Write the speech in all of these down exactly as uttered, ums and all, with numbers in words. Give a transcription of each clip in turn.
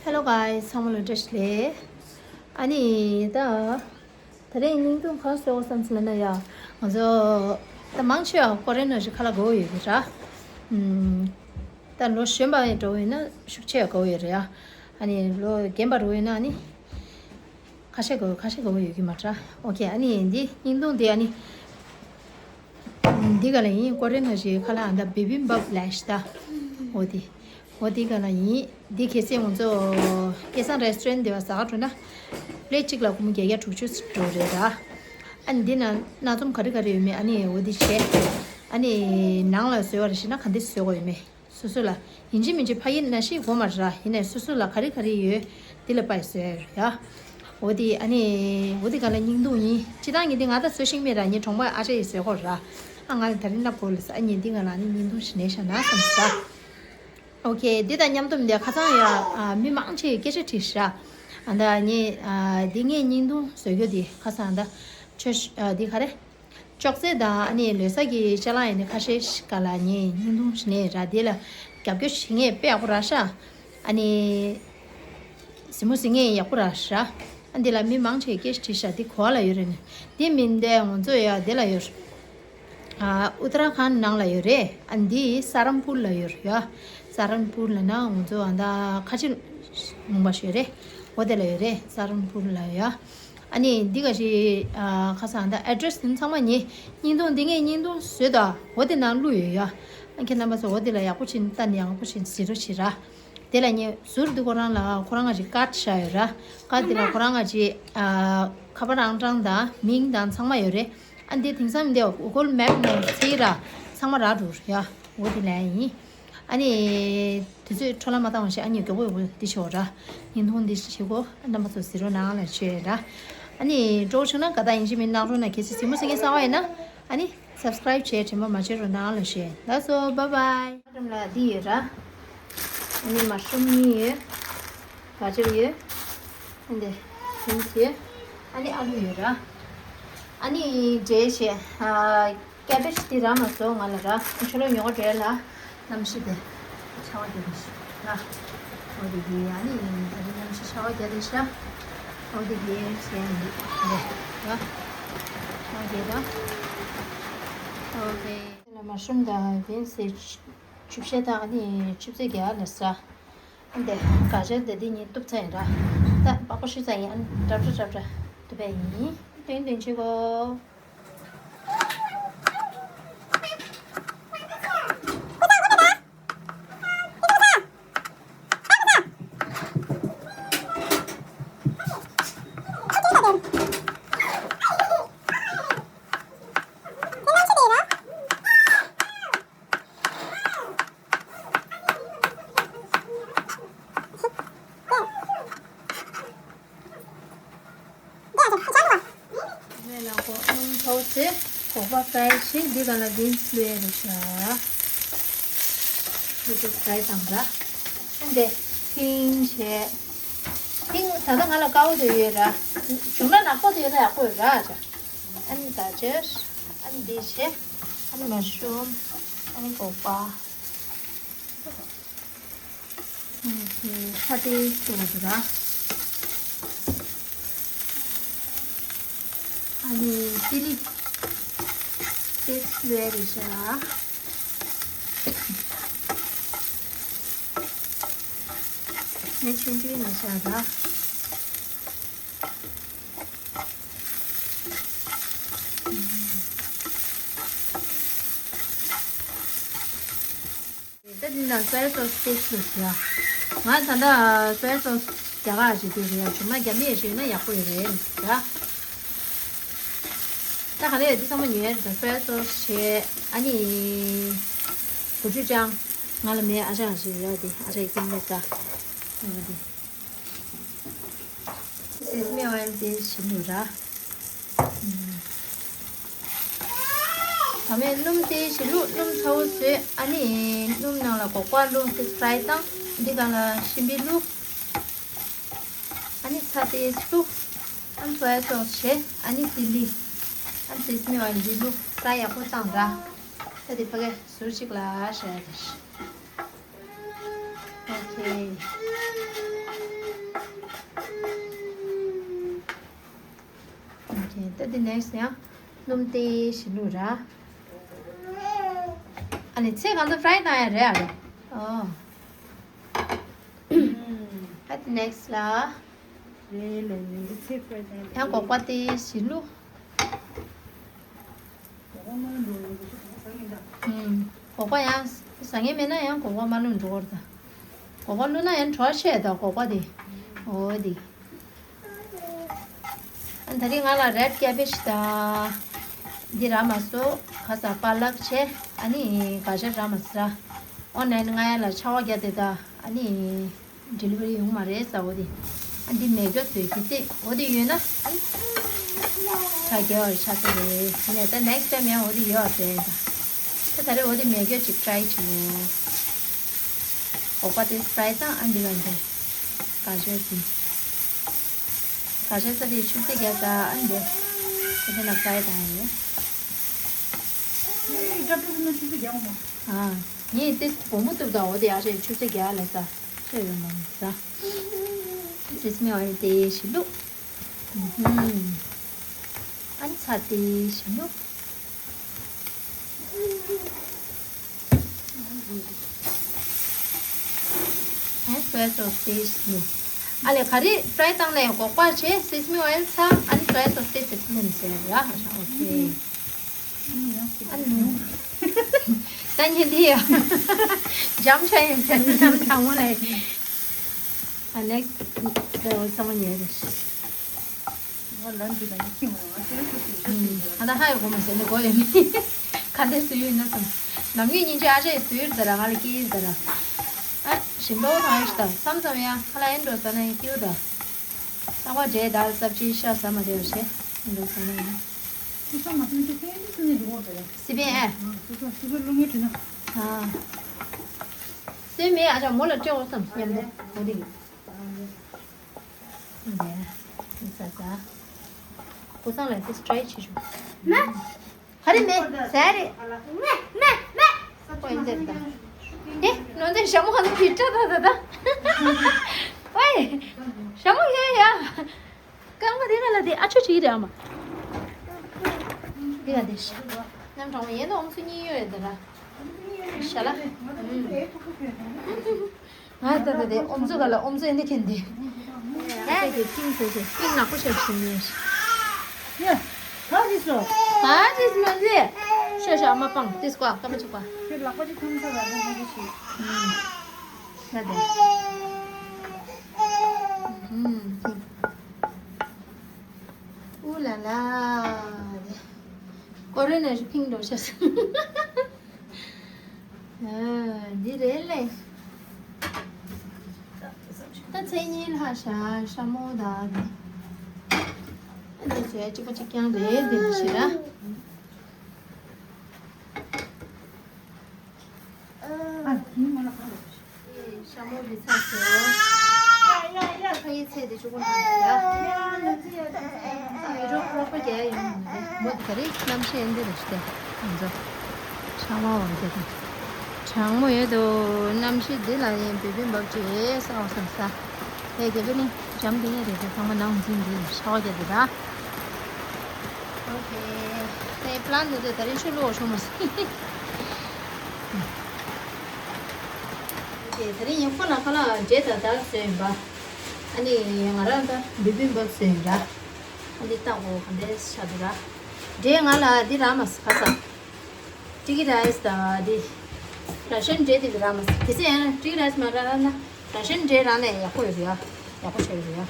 Hello guys, ཚང་མ་ལ་བཀྲ་ཤིས་བདེ་ལེགས། ཨ་ནི་ད་ད་རེས་བརྙན་ཐུང་གང་བཟོ་དགོས་བསམ་སོང་ལབ་ན་ཡ། ང་ཚོ་ད་མང་ཆེ་བ་ཀོ་རེ་ན་ཞིག་ཁ་ལག་དགོས་ཡོད་ཀྱི་ར། ཨམ། ད་ལོ་གཞོན་པ་འདྲ་བོ་ཡིན་ན་ཤུགས་ཆེ་དགོས་ཡོད་རེད་ཡ། ཨ་ནི་ལོ་རྒན་པ་འདྲ་བོ་ཡིན་ན་ཨ་ནི་ཁ་ཤས་དགོས་ཁ་ཤས་དགོས་ཡོད་ཀྱི་མ་རེད། ཨོ་ཁེ། ཨ་ནི་འདི་བརྙན་ཐུང་འདི་ཨ་ནི། འདི་ག་ལ་ཡིན། ཀོ་རེ་ན་ཞིག་ཁ་ལག་ཨ་ད་བི་བི་བབ་ལབ་ཤག་ད། འོ་དེ། འོ་དེ་ག་ལ་ཡིན། འདི་གལ་སྲིད་ང་ཚོ་སྐལ་བཟང་རེ་སི་ཊོ་རན་འདི་བ་ཟ་ག་འགྲོ་ན། པི་ལེ་ཊི་གཅིག་ལ་སྒོར་མོ་བརྒྱད་བརྒྱ་དྲུག་ཅུ་འགྲོ་རེད་ར། ཨ་ནི་འདི་ན་སྣ་ཚོགས་ག་རེ་ག་རེ་ཡོད་མེད་ཨ་ནི་འོ་དེ་བྱས། ཨ་ནི་ནང་ལ་བཟོས་པ་རེད་ཤག་ན་ག་འདྲ་བཟོས་དགོས་ཡོད་མེད། སོ་སོ་ལ་ཡིན་གཅིག་མིན་གཅིག་ཕ་གི་ནང་བཞིན་དགོས་མ་རེད་ར། ཡིན་ནའི་སོ་སོ་ལ་ག་རེ་ག་རེ་ཡོད་འདི་ལ་དཔག་བཟོས་ཡ། འོ་དེ་ཨ་ནི་འོ་དེ་ག་ལ་བརྙན་ཐུང་ཡིན། སྤྱིར་བཏང་ངས་འདི་ང་ད་བཟོ་ཤེས་མེད་ར། ངའི་གྲོགས་པོ་ཨ་ཅག་ཡིས་བཟོས་ཁོ་ར། ཨ་ང་ལ་དེ་རིང་སློབ་དགོས་ལབ་ས། ཨ་ངས་འདི་ག་ལ་ནི་བརྙན་ཐུང་ཞིག་ལེན་ཤག་ན་བསམ་ས། ཨོ་ཁེ། འདི་དང་མཉམ་དུ་འདི་ཁ་སང་ཡ་ཨ་མི་མང་ཆེ་སྐད་ཆ་དྲིས་ཤག་ཨ་ད་ངས་ཨ་འདི་ངས་བརྙན་ཐུང་བཟོ་རྒྱུ་འདི་ཁ་སང་ད་ཆོས་ཨ་འདི་ག་རེ། ཅོག་ཙེ་དང་ཨ་ནི་ལོ་གསར་གྱི་ཅ་ལག་ཡིན་ནི་ཁ་ཤས་ཤིག་ག་ལ་ངས་བརྙན་ཐུང་ཞིག་ལེན་ར། དེ་ལ་རྒྱབ་སྐྱོར་བྱེད་མཁན་དཔེ་ཡག་པོ་རག་ཤག་ཨ་ནི་གཟིགས་མོ་གཟིགས་མཁན་ཡག་པོ་རག་ཤག་ཨ་འདི་ལ་མི་མང་ཆེ་སྐད་ཆ་དྲིས་ཤག་འདི་ག་པ་ལ་ཡོད་རེད་ནི། འདི་མིན་ཏེ་ང་ཚོ་ཡ་འདི་ལ་ཡོད། ཨ་ཨུ་ཏ་ར་ཁཱན་ནང་ལ་ཡོད་རེད། ཨ་འདི་ས་རམ་པུར་ལ་ཡོད་རེད་ཡ། ས་རམ་པུར་ལ་ན་ང་ཚོ་ཨ་ད་ཁ་ཆེ་ལུང་པ་ཞིག་ཡོད་རེད། འོ་དེ་ལ་ཡོད་རེད། ས་རམ་པུར་ལ་ཡ། ཨ་ནི་འདི་ག་ཞིག་ཨ་ཁ་སང་ད་ཨེ་ཌི་རེ་སི་དེ་ཚང་མ་ཉེ། བརྙན་ཐུང་འདི་ངས་བརྙན་ཐུང་བཟོས་ད་འོ་དེ་ནང་བླུགས་ཡོད་ཡ། ཨ་ཁྱེད་རྣམ་པ་ཚོ་འོ་དེ་ལ་ཡག་པོ་བྱིན་ལྟ་ནས་ཡག་པོ་བྱིན་གཟིགས་རོགས་བྱེད་ར། དེ་ལ་ངས་ཟུར་འདི་ཁོ་རང་ལ་ཁོ་རང་ག་ཞིག་ཀར་ཌི་བཞག་ཡོད་ར། ཀར་ཌི་འདི་ལ་ཁོ་རང་ག་ཞིག་ཨ་ཁ་པར་ཨང་གྲངས་དང་མིང་དང་ཚང་མ་ཡོད་རེད། ཨ་འདི་དེང་སང་འདི་གུ་གལ་མེབ་ནང་བཙལ་ར་ཚང་མ་རག་འགྲོ་ཡ། འོ་དེ་ལ་ཡིན། ཨ་ནི། དུས་ཚོད་འཕྲོ་བརླག་མ་བཏང་བ་ཞིག་ཨ་ནི་མགྱོགས་པོ་མགྱོགས་པོ་འདི་ཞོག་ར། བརྙན་ཐུང་འདི་ཞིག་གོ་རྣམ་པ་ཚོ་གཟིགས་རོགས་གནང་ལ་ཞུ་ཡ་ར། ཨ་ནི་སྤྲོ་བོ་བྱུང་ན་དགའ་རྟགས་ཡིན་གཅིག་མིན་གནང་རོགས་གནང་། གལ་སྲིད་གཟིགས་མོ་གཟིགས་མཁན་གསར་པ་ཡིན་ན་ཨ་ནི་སབ་སི་ཀ་རེབ་བྱས་དྲན་པ་མ་བརྗེད་རོགས་གནང་ལ་ཞུ་ཡ། ལགས་སོ། བཱའི་བཱའི། ལ་འདི་ཡོད་ར། ཨ་ནི་མ་ཤུམ་གཉིས་ཡོད། ག་ཅར་ཡོད། ཨ་འདི་བིན་སི་ཡོད། ཨ་ནི་ཨ་ལུ་ཡོད་ར། ཨ་ནི་འབྲས་བྱས། ཨ་ཀེ་བེ་ཇི་འདི་རག་མ་སོང་ང་ལ་ར། ཕྱི་ལོགས་ཉོ་ག་འགྲོ་ཡ་ལ། གནམ་གཤིས་དེ་ཆར་པ་དེ་རེད་ཤག་ར། འོ་དེ་གི་ཨ་ནི་ད་རེས་གནམ་གཤིས་ཆར་པ་རྒྱག་དེ་ཤག་འོ་དེ་གི་བྱས་ཡིན་འདི་རེད་ར། འོ་དེ་ར། ཨོ་ཁེ། ལ་མ་ཤུམ་དང་བིན་སི་ཆུ་བཤལ་དང་ཨ་ནི་ཆུ་ཚོད་བརྒྱད་ལ་ཟ། འདི་ག་ཅར་འདི་འདི་གཉིས་གཏུབ་ཚར་ཡིན་ར། ད་པགས་པ་བཤུས་ཚར་ཡིན། ཨ་ནི་འདྲ་འདྲ་འདྲ་འདྲ་གཏུབ་པ་ཡིན། ཏན་ཏན་བྱེད་གོ། མེ་ལ་ཁོ་སྣུམ་ཚོགས་ཚེ་སྒོག་པ་ཕ་རའི་བྱེད། འདི་ག་ལ་བིན་སི་བླུགས་ཡ་རེད་ཤག་འདི་ཚོ་ཕ་རའི་བཏང་ར། ཨ་འདི་ཕིང་བྱས། ཕིང་ད་ལྟ་ང་ལ་དཀར་པོ་དེ་ཡོད་ར། བྱུང་ན་ནག་པོ་དེ་ཡོད་ན་ཡག་པོ་ཡོད་ར་ཅག་ཨ་ནི་ག་ཅར། ཨ་ནི་འདི་བྱས། ཨ་ནི་མ་ཤུམ། ཨ་ནི་སྒོག་པ། ཨ་ནི་ཚ་ཏོག་ཙམ་བླུགས་ར། ཨ་ནི་ཅི་ལི་ཏོག་ཙམ་བླུགས་རེད་ཤག་མེ་ཆུང་ཆུང་ནས་བཞག་ར། ད་འདི་ན་སོ་ཡ་སོ་སི་ཏོག་ཙམ་བླུགས་ཡ། ང་ད་ལྟ་སོ་ཡ་སོ་སི་རྒྱག་ག་ཞིག་དེ་རེད་ཡ། བྱུང་ན་རྒྱག་མེད་ཞིག་ཡོད་ན་ཡག་པོ་ཡོད་རེད་ཡ། ད་ག་ལེར་འདི་ཚང་མ་ཉོས་རེད། ད་སོ་ཡ་སོ་སི་བྱས། ཨ་ནི་གོ་ཅུ་ཅང་། ང་ལ་མེད། ཨ་ཅག་ཞིག་ཡོད་དེ། ཨ་ཅག་ཡིན་མེད་ད། ཨ་དེ། སེ་སི་མི་ཨོ་ཡལ་དེ་ཞིག་བླུགས་ར། ཨུམ། ད་མེད་སྣུམ་དེ་ཞིག་བླུགས། སྣུམ་ཚ་པོ་བཟོས། ཨ་ནི་སྣུམ་ནང་ལ་སྒོག་པ་བླུགས་ཏེ་ཕ་རའི་བཏང་། འདི་སྒང་ལ་ཤིང་པི་བླུགས། ཨ་ནི་ཚ་ཏོག་ཙམ་བླུགས། ཨ་ནི་སོ་ཡ་སོ་སི་བྱས། ཨ་ནི་ཅི་ལི། ཨ་ནི་སེ་སི་མི་ཨོ་ཡལ་འདི་བླུགས། ས་ཡག་པོ་བཏང་ར། ད་དེ་ཕ་གི་ཟུར་གཅིག་ལ་བཞག་ཡ་དེ། ཨོ་ཁེ། ད་འདི་next ཡང་སྣུམ་ཏོག་ཙམ་བླུགས་ར། ཨ་ནི་ཚལ་གང་ཚ་fry བཏང་ཡ་རེད་ཨ་རོ། ཨོ། ད་འདི་next ལ། རེད་ལས་ཡིན་འདི་ཚལ་fry བཏང་ཡ། ཡང་སྒོག་པ་ཏོག་ཙམ་བླུགས། སྒོག་པ་མ་འགྲོ་ཡོང་འདུག་ཚོ་གང་ཟ་གིན་ད། ཨུམ། སྒོག་པ་ཡང་ཟ་མཁན་མེད་ན་ཡང་སྒོག་པ་མ་བླུགས་འགྲོ་གི་རེད་ད། སྒོག་པ་བླུགས་ན་ཡང་བྲོ་བ་ཆེ་ད་སྒོག་པ་དེ། ཨོ་དེ། ཨ་ད་རེས་ང་ལ་red cabbage དང་། འདི་རག་མ་སོང་ཁ་ས་པ་ལག་བྱས་ཨ་ནི་ག་ཤ་རག་མ་སོང་ར། ཨོན་ལན་ང་ཡ་ལ་ཆར་པ་བརྒྱབ་དེ་ད་ཨ་ནི་delivery ཡོང་མ་རེད་ས་འོ་དེ། ཨ་འདི་མེ་སྒྱོགས་ཚོས་གི་ཏེ་འོ་དེ་ཡོད་ན་ཨ་ནི་ཆ་རྒྱལ་བར་ཆ་ས་རེད་དེ་ནས་ད་next time ཡང་འོ་དེ་ཡོད་ཟེར་ད། ད་ད་རེས་འོ་དེ་མེ་སྒྱོགས་ཅིག་try བྱེད་འོ། སྒོག་པ་དེ་fry བཏང་ཨ་འདི་ག་འདི། ག་ཤ་དེ། ག་ཤ་ས་དེ་ཆུ་ཚོད་བརྒྱད་ཙམ་ཨ་འདི། ཁ་ཚ་ན་fry བཏང་ཡོད། ཨ། ངས་དེ་སྦོམ་པོ་བཏུབ་དང་འོ་དེ་ཡག་ཤོས་ཆུ་ཚོད་བརྒྱད་ལ་ས་ཆོད་ཡོད་མང་ས། སེ་སི་མི་ཨོ་ཡལ་དེ་ཞིག་བླུགས། ཨ་ནི་ཚྭ་དེ་ཞིག་བླུགས། ཨ་soy sauce taste ནི། ཨ་ལས་ག་རེ་fry བཏང་ནས་སྒོག་པ་བྱས་sesame oil ཚྭ་ཨ་ནི་soy sauce taste ནི་ཟེར་ཡ། ཨོ་ཁེ། ཨ་ནི་ད་ཉིན་དེ་ཡ་འཇམ་ཆ་ཡིན་ཟེར་ནི་ནམ་དྲང་མོ་ལས། ཨ་next ཚྭ་མ་ཉལ་རེ། ང་ལམ་འདི་ལ་ཡིད་ཆེས་མ་རུང་ང་ཁྱེད་རང་ཚོ་ཞིག་ཤོད་ཤིག་ཨ་ད་ཧ་ཡོད་གོ་མ་ཟེར་ནས་གོ་ཡོད་མི་ག་འདྲ་སུ་ཡོད་ན་བསམ། ནམ་རྒྱུན་ཉིན་ཆད་ཨ་ཅེ་སུ་ཡོད་ཟེར་ར་ང་ལ་སྐྱེས་ཡིན་ཟེར་ར། ཨ་ཞིམ་པོ་ཐང་ཡོད་ཤི་ད་བསམ་བསམ་ཡ་ཁ་ལ་ཡིན་འགྲོ་ཟ་ན་ཡིན་སྐྱིའུ་ད། ཨ་བ་འདྲེ་ད་སབ་ཅི་ཤ་ཟ་མ་བདེ་བ་ཞེ་ཡིན་འགྲོ་ཟ་ན་ཡིན། སུ་ས་མ་སུ་ཅི་ཁེ་ཡིན་སུ་ནས་འགྲོ་བ་རེད། སི་པན་ཨེ། སུ་ས་སུ་ས་ལུ་ངའི་དྲི་ན། ཨ། སེ་མེ་ཨ་ཅག་མོ་ལ་སྤྲད་འོ་བསམ་སྙམ་པོ་མོ་དེ་གི། འདི་ས་ས། ཁོ་སང་ལ་དེ་straight ཆེ་ཆུ། མ། ཧ་རི་མེ་ཟ་རེ། མེ་མེ་མེ། ཁོ་ཡིན་ཟེར་ད། དེ་ནོ་འདི་ཞྭ་མོ་ཧ་ནི་ཕི་ཏྲ་ད་ད་ད། ཝེ། ཞྭ་མོ་ཡེ་ཡ། རྐང་པ་དེ་ག་ལ་དེ་ཨ་ཆོ་ཅིག་རེད་ཨ་མ། དེ་ག་དེ་ཤ། ནམ་གྲོང་ཡེ་ནོ་ཨོམ་སུ་གཉིས་ཡོད་རེད་ད་ར། ཤ་ལ། ང་ད་ལྟ་དེ་ཨོམ་ཚོ་ག་ལ་ཨོམ་ཚོ་ཡིན་ནི་ཁྱེད་འདི། ཨེ་དེ་ཕིང་ཚོ་ཚོ་ཕིང་ནག་པོ་ཤ་ཞིམ་ཡིན། ཡ། ག་རེ་སོ། ག་རེ་སོ་མ་ཟེ། ཤ་ཤ་ཨ་མ་པང་ཏིས་ཀོ་ཀ་མ་ཅི་ཀོ། ཁྱོད་ལག་པ་ཅིག་ཐམ་ས་ལ་ལ་མ་ཅི་ཤི། ཨུམ། ད་དེ། ཨུམ་ཕིང་། ཨུ་ལ་ལ། ཀོ་རེ་ན་ཞིག་ཕིང་འགྲོ་ཤ་སོང་། ཨ། འདི་རེད་ལེ། ད་མཚན་ཉིན་ལྷ་ཤ་ཤ་མོ་ད་འདི། ཨ་འདི་ཚོའི་གཅིག་པ་གཅིག་རྐྱང་རེད་འདི་ཞེ་ན། ཨ། ཨ། ཡིན་མ་ལ་ཁ་ལ། ཤ་མོ་འདི་ཚར་སོང་། ཡ་ཡ་ཡ། ཁ་ཡི་ཚད་དེ་ཆུ་ཁོ་ན་ཡ། ཡ་ཡ་ཚད་ཡ་ཚད་ཡ། ཡ་ཡ་ཚད་ཡ། ཡ་ཡ་ཚད་ཡ། མོ་དེ་ག་རེ་གནམ་གཤིས་ཨེ་འདི་རེད་ཤི་དེ། ང་ཚོ་གྲང་མོ་འོ་དེ་དང་། གྲང་མོ་ཡོད་དོ། གནམ་གཤིས་འདི་ལ་ཡིན་བི་བི་འབབ་ཅིག་ཟ་བ་སམ་ས། ཨེ་དེ་ག་ནི་འཇམ་དེ་ཡ་རེད་དེ་ཚང་མ་ནང་འཛིན་འདི་ཤ་བ་རྒྱ་དེ་ད། ཨོ་ཁེ། ཨེ་པི་ལན་དེ་དེ་ད་རིང་ཆུ་བླུགས་ཤོག་མ་སི། དེ་དེ་རིང་ཡིན་ཁོ་ན་ཁ་ལག་འབྲས་དང་དར་བཟོས་ཡིན་པ། ཨ་ནི་ང་རང་ད་བི་བི་འབབ་བཟོས་ཡིན་ར། ཨ་ནི་ཏག་ཧོ་ག་འདྲས་ཆགས་འདུག་ར། འབྲས་ང་ལ་འདི་རག་མ་སི་ཁ་ས། སི་ཊི་ཀི་རའི་སི་དང་འདི། ར་ཤན་འབྲས་འདི་རག་མ་སི། གལ་སྲིད་ཡང་ན་སི་ཊི་ཀི་རའི་སི་མ་རག་ན་ར་ཤན་འབྲས་རག་ན་ཡག་པོ་ཡོད་རེད་ཡ། ཡག་པོ་ཆགས་ཡོད་རེད་ཡ།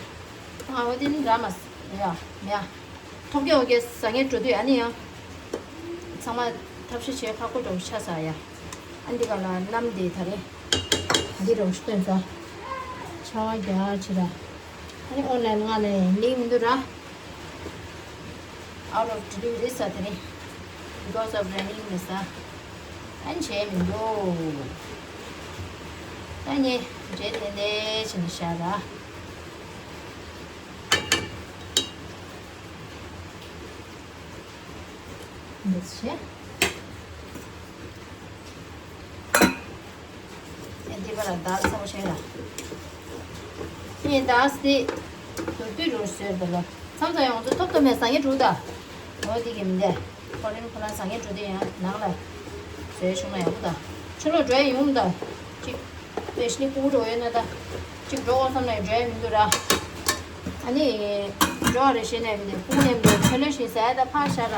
ང་འོ་དེ་ནི་རག་མ་སི་ཡ་ཡ། ཐོབ་རྒྱ་འོ་རྒྱ་ཟ་མཁན་འགྲོ་དུས་ཨ་ནི་ཡང་། ཚང་མ་ཐབས་ཤེས་བྱས་ཁག་པོ་འགྲོ་ཆ་ས་ཡ། ཨ་འདི་ག་ལ་གནམ་འདི་ད་རེ། འདི་རོ་ཤི་ཏོན་ས། ཆར་པ་རྒྱག་ཕྱི་ར། ཨ་ནི་ཨོན་ལན་ང་ལས་ལིང་མི་འདུག་ར། Out of delivery ས་དེ་རེད། Because of raining ནི་ས། ཨ་ནི་བྱས་མི་འདུག་ད་ནི་འབྲས་དེ་འདྲས་བྱས་ནས་བཞག་ར། འདི་བྱས། ཨེ་འདི་པ་ལ་དར་ཚ་པོ་བྱས་ལ། ཨེ་དར་སི་དེ་དུར་དུས་རུ་བཟོས་པ་ལ། མཚམས་མཚམས་ཡང་ང་ཚོ་ཐོབ་ཐོབ་མེད་ཟ་ངེ་འགྲོ་ད། འོ་དེ་གི་མི་འདས། ཁོ་རེ་ཁོ་རང་ཟ་ངེ་འགྲོ་དེ་ཡང་ནང་ལ་བཟོས་བྱུང་ན་ཡག་པོ་ད། ཕྱི་ལོགས་འགྲོ་ཡ་ཡོང་ད། གཅིག་དཔེ་ཤི་ནི་ཕྲུ་གུ་འགྲོ་ཡོད་ན་ད། གཅིག་འགྲོ་འོང་བསམ་ན་ཡང་འགྲོ་ཡ་མི་འདུག་ར། ཨ་ནི། འགྲོ་བ་རེ་བྱས་ནས་མི་འདུག་ཕྲུ་གུ་ནས་མི་འདུག་ཆ་ལོས་ཤིག་ཟ་ཡ་ད་ཕར་བཞག་ར།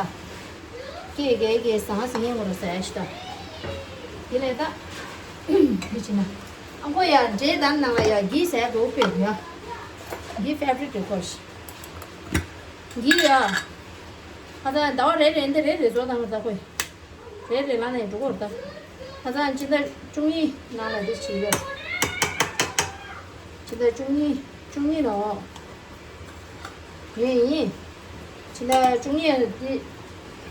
སྐད་རྒྱག་གི་ཟ་ང་ཟ་ངེ་ངོ་ར་ཟ་ཡ་ཤི་ད། དེ་ལས་ད། འདི་བྱས་ན། ཨ་ཁོ་ཡ་འདྲེ་དང་ནང་ལ་ཡ་གི་ཟ་ཡ་འགྲོ་དཔེ་ཡ། གི་ཕེ་བ་རིཊ་རེད་ཁོ་ཤི། འདི་ཡ། ཁ་སང་ཟླ་བ་རེ་རེ་འདི་རེ་རེ་བཟོ་དང་ཟ་ཁོས། རེ་རེ་ལ་ནས་འགྲོ་གོ་ད། ཁ་སང་སྤྱི་ཟླ་བཅུ་གཉིས་ནང་ལ་འདི་བྱེད་ཡོད། སྤྱི་ཟླ་བཅུ་གཉིས་བཅུ་གཉིས་ལ་འོ། ཡིན་ཡིན། སྤྱི་ཟླ་བཅུ་གཉིས་འདི།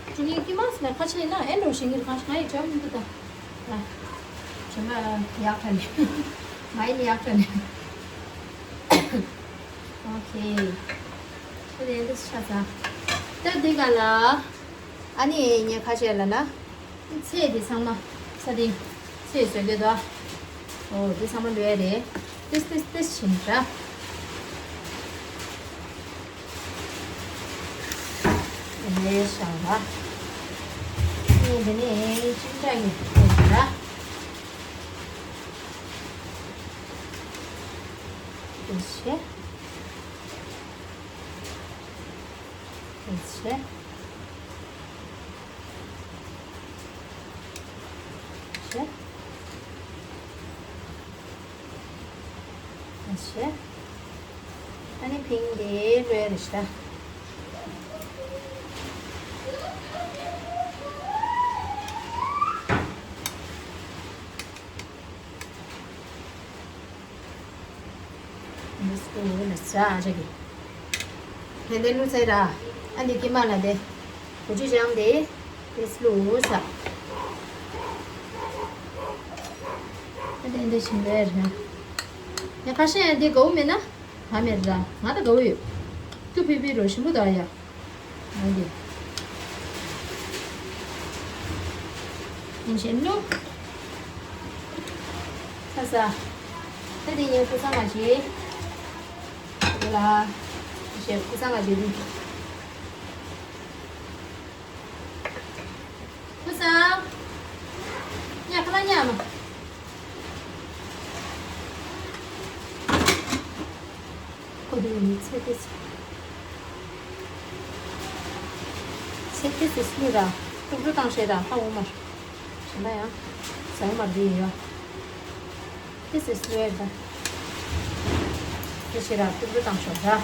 བཅུ་གཉིས་ཀྱི་མ་སི་ན་ཁ་ཆེ་ན་ཨེ་འགྲོ་ཞིག་ངེར་ཁ་ཤ་ཡི་ཇམ་འདི་ད། ཨ། ཇམ་ཡག་ཁ་ནས། མ་ཡིན་ཡག་ཁ་ནས། ཨོ་ཁེ། ཁྱོད་དེ་འདི་ཆ་ཚང་། ད་འདི་ག་ལ། ཨ་ནི་ངས་ཁ་ཤས་ལ་ན། ཚེས་འདི་ཚང་མ། ས་འདི། ཚེས་བཟོས་གི་འདུག་ཨོ་འདི་ཚང་མ་ལོས་རེད། ཏིས་ཏིས་ཏིས་ཕྱིན་འདྲ། འདི་ནས་བཞག་ལ། ངས་འདི་ནས་ཅི་འདྲ་ཡིན་འདྲ། འདི་བྱས། ཕལ་ཆེར། ཕལ་ཆེར། ཕལ་ཆེར། ཨ་ནི་ཕིང་གི་རོལ་རེ་ཤ། མི་སྐུ་ལ་ཟ་རེ་གི། ལྷན་དེ་ལུ་ཚེ་ར། ཨ་འདི་ཀི་མ་ལ་དེ། གུ་ཅི་ཅང་དེ། དེ་སླུ་ས། ཨ་དེ་འདི་ཞིམ་པའི་ར། ཡ་ཁ་ཤས་ཡང་འདི་གའུ་མེད་ན། ང་མེད་ར། ང་ད་གའུ་ཡོད། ཏུ་ཕི་ཕི་རོ་ཞིམ་པོ་ད་ཡ། འོ་དེ། ཡིན་ཞེས་ལུ། ས་ས། ད་དེ་ངའི་སྐུ་ཚང་ང་བྱེད། དེ་ལ། ཞེས་སྐུ་ཚང་ང་བྱེད་དུས། སྐུ་ཚང་། ཉ་ཁ་ལ་ཉ་མ། ཁོ་དེ་ཡིན་ཚེ་ཏེ་ཚེ། ཚེ་ཏེ་ཚེ་སུ་ར། ཏུག་ཏུ་བཏང་ཤེས་ར་ཧ་འོ་མར། ཞེ་ན་ཡང་། ཟ་འོ་མར་འདི་ཡིན་ཡོ། ཏེ་ཚེ་སུ་ར་ར། ཏེ་ཤེས་ར་ཏུག་ཏུ་བཏང་ཤོག་ར།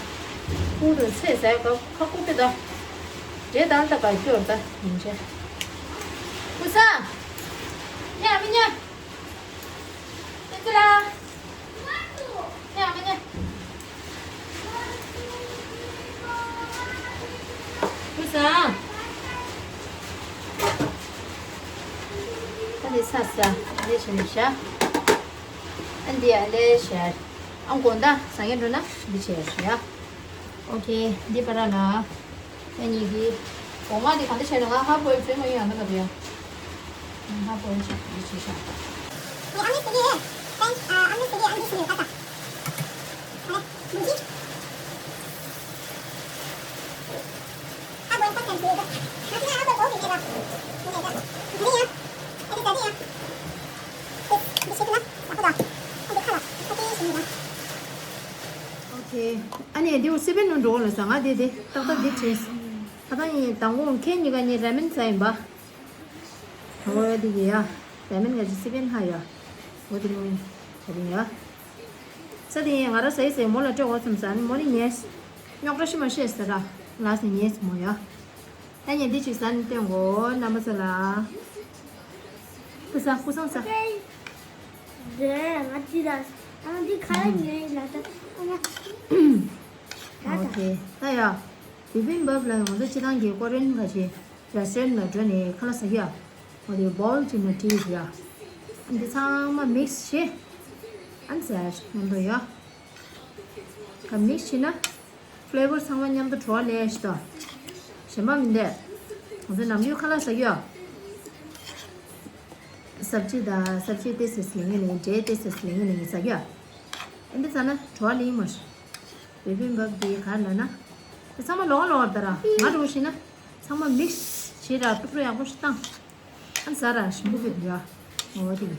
ཁོང་དུ་ཚེ་ཟ་ཡ་ཁ་ཁ་ཁུག་པའི་ད། འདྲེ་དང་ད་ག་སྐྱོར་ད་ཡིན་ཆེ། སྐུ་ས། ཉ་མི་ཉ། ཏེ་ཚེ་ར། ཉ་མི་ཉ། སྐུ་ས། ཨ་འདི་ས་ས། ཨ་འདི་ཞི་མི་ཤ། ཨ་འདི་ཨ་ལེ་ཤ། ཨ་དགོང་དག་ཟ་ངེ་འགྲོ་ན་འདི་བྱས་ཤ་ཡ། ཨོ་ཁེ། འདི་པ་ར་ལ། ཨ་ནི་གི། འོ་ང་འདི་གང་འདི་བྱས་ན་ང་ཧ་པོ་ཡི་བྱས་མ་ཡོང་ཡང་ན་ག་རེ་ཡ། ང་ཧ་པོ་ཡི་བྱས་འདི་བྱས་ཤ། ཨ་ནི་སི་ལི། ཨ་ནི་སི་ལི་ཨ་ནི་སི་ལི་ཀ་ཀ། ཨོ་ཁེ། ཨ་ནི་འདི་སི་པན་ནང་འགྲོ་ལ་ཟ་ང་དེ་དེ་ཏག་ཏག་འདི་བྱས། ད་ལྟ་ཡིན་དང་པོ་ཁྱེད་གཉིས་ཀ་ནི་ར་མེན་ཟ་ཡིན་པ། ཨོ་དེ་གི་ཡ། ར་མེན་ག་ཅི་སི་པན་ཧ་ཡ། ཨོ་དེ་ནི་དེ་རིང་ཡ། ས་དེ་ཡིན་ང་ར་ཟ་ཡི་ཟ་ཡི་མོ་ལ་སྤྲད་འོ་ཙམ་ཟ་ནི་མོ་ནི་ཉེས། རྙོག་དྲ་ཤི་མ་ཤེས་ཟེར་ར། ལ་ཟ་ཉེས་མོ་ཡ། ད་ངས་འདི་ཅིག་ཟ་ནི་སྟོན་གོ་རྣམ་པ་ཚོ་ལ། སྐུ་ས་སྐུ་སང་ས། རེད་ང་ཅི་ལ། ཨ་འདི་ཁ་ལ་ཉོས་ལ་ད། ཨོ་ཁེ། ད་ཡ། བི་བིམ་བབ་ལ་ང་ཚོ་སྤྱི་བཏང་གི་ཀོ་རེན་ག་ཅི་རེ་སི་ཊོ་རན་ལ་འགྲོ་ནས་ཁ་ལག་ཟ་གི་ཡ། ཨོ་དེ་བོལ་ཅིག་ནང་བྲིས་ཡ། འདི་ཚང་མ་མིག་སི་བྱེད། ཨ་ནི་ཟ་མཉམ་དུ་ཡ། ག་མིག་སི་བྱེད་ན། ཕི་ལེ་ཝར་ཚང་མ་མཉམ་དུ་བྲོ་བ་ལས་ཤི་ཏོ། གཞན་པ་མི་འདུག་ང་ཚོ་ནམ་རྒྱུན་ཁ་ལག་ཟ་གི་ཡོད། སབ་ཇི་དང་སབ་ཇི་ཏེ་སི་ལེ་ངེ་ལེ་འབྲས་ཏེ་སི་ལེ་ངེ་ལེ་ཟ་གི་ཡོད། ཨ་འདི་ཟ་ན་བྲོ་བ་ལེན་མོ། བི་བིམ་བབ་འདི་ག་ལ་ན། ཚང་མ་ལོག་ལོག་ལྟ་ར། ང་འགྲོ་བཞིན་ན་ཚང་མ་མིག་སི་བྱེད་ར། ཏུག་ཏུག་ཡག་པོ་ཞིག་བཏང་། ཨ་ཟ་ར་ཞིམ་པོ་ཕེབས་འདུག་ཡ། འོ་དེ།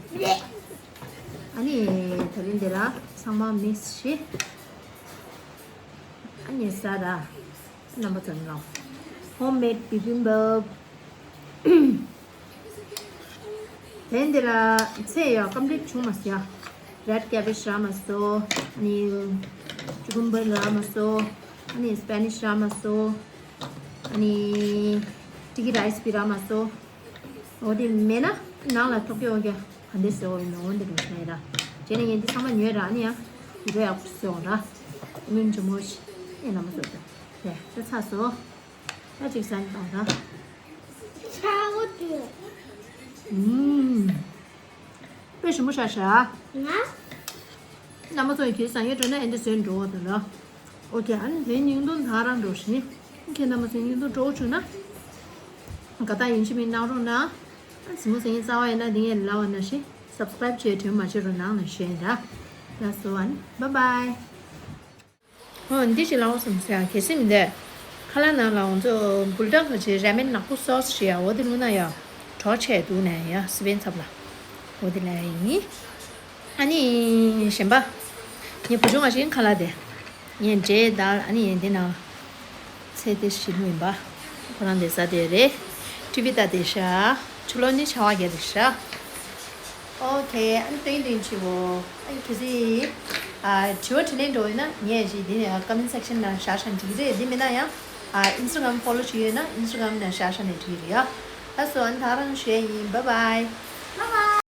ཨ་ནི་ད་རིང་འདི་ར་ཚང་མ་མིག་སི་བྱེད། ཨ་ནི་ཟ་ར། རྣམ་པ་ཚོ་ནང་ཧོམ་མེད་བི་བི་འབབ། དེ་འདི་ལ་ཚད་ཡོད་ཀམ་པི་ལིཊ་བྱུང་མ་སོང་ཡ། རེཌ་ཀེ་བེཇ་རག་མ་སོང་། ཨ་ནི་ཅུ་ཀུམ་བར་རག་མ་སོང་། ཨ་ནི་སི་པེ་ནིཤ་རག་མ་སོང་། ཨ་ནི་སི་ཊི་ཀི་རའི་སི་བི་རག་མ་སོང་། འོ་དེ་མེད་ན་ནང་ལ་ཐོག་ཀྱོག་ཀྱོག་ག་འདི་ཟེར་འོ་ཡིན་ནོ་འོ་འདི་འགྲོ་ཤ་ཡ་ར། བྱས་ནས་ངས་འདི་ཚང་མ་ཉོས་ར། ཨ་ནི་ཡ་འདི་འགྲོ་ཡག་པོ་ཟེར་འོ་ར། སྔོན་ཇོ་མོ་ཞིག་ཨེ་ན་མ་ཟོ་ད། རེད་ད་ཚ་སོ། ད་ཅིག་ཟ་ནི་དང་ད། ཚ་བོ་དེ། ཨུམ། དཔེ་ཞིམ་པོ་ཤ་ཤ། ང་། རྣམ་པ་ཚོ་ཡི་གེ་ཟ་ཡོད་འགྲོ་ན་ཨེ་འདྲ་བཟོས་འགྲོ་བ་དང་ལ། ཨོ་ཁེ། ཨ་ནི་དེ་སྙིང་དོན་ད་རང་འགྲོ་ཞིང་། ཨོ་ཁེ། རྣམ་པ་ཚོ་སྙིང་དོན་སྤྲོ་བོ་བྱུང་ན། དགའ་རྟགས་ཡིན་གཅིག་མིན་གནང་རོགས་གནང་། ཨ་གཟིགས་མོ་གཟིགས་ཡིན་རྩ་བ་ཡིན་ན་འདི་ངས་ལབ་པ་ནང་བཞིན་སབ་སི་ཀ་རའིབ་བྱས་དྲན་མ་བྱེད་རོགས་གནང་ལ་ཞུ་ཡིན་ད། ལགས་སོ། ཨ་ནི་བཱའི་བཱའི། ཨོ་འདི་ཞིག་ལའོ་སམ་སེ་ཨ་གལ་སྲིད་མི་འདས། ཁ་ལག་ནང་ལ་ང་ཚོ་འབུལ་གྲངས་ཁ་ཆེ་ར་མེན་ནག་པོ་སོ་སི་ཞིག་ཡ། འོ་དེ་བླུགས་ན་ཡ། གྲོགས་ཆེ་འདུག་ནས་ཡ་སི་པན་ཚབ་ལ། འོ་དེ་ལ་ཡིན། ཨ་ནི་གཞན་པ། ངས་བུ་ཆུང་ང་ཞིག་ཁ་ལག་དེ། ངས་འབྲས་དང་ཨ་ནི་ཡན་དེ་ནང་། ཚེ་དེ་ཞིག་ལུས་པ། ཁོ་རང་དེ་ཟ་དེ་རེད། ཊི་བི་ལྟ་དེ་ཤ། ཆུ་ལོ་ནི་ཆ་བ་རྒྱ་དེ་ཤ། ཨོ་ཁེ། ཨ་ནི་ཏིང་ཏིང་ཆི་བོ། ཨ་ནི་གལ་སྲིད། ཨ་དྲི་བ་དྲིས་ལན་འགྲོ་ཡོད་ན་ངས་ཞིག་འདི་ནས་ཀོ་མེན་སེག་ཤན་ནང་བཞག་བཞག་འགྲིག་གི་རེད། འདི་མིན་ན་ཡང་། ཨ་ཨིན་སི་ཊ་གྷ་རམ་ཕོ་ལོ་བྱེད་ཡོད་ན་ཨིན་སི་ཊ་གྷ་རམ་ནང་བཞག་བཞག་ནས་འགྲིག་གི་རེད་ཡ། ལགས་སོ། ཨ་ནི་ད་རང་ཞུ་ཡ་ཡིན། བཱའི་བཱའི། བཱའི་བཱའི།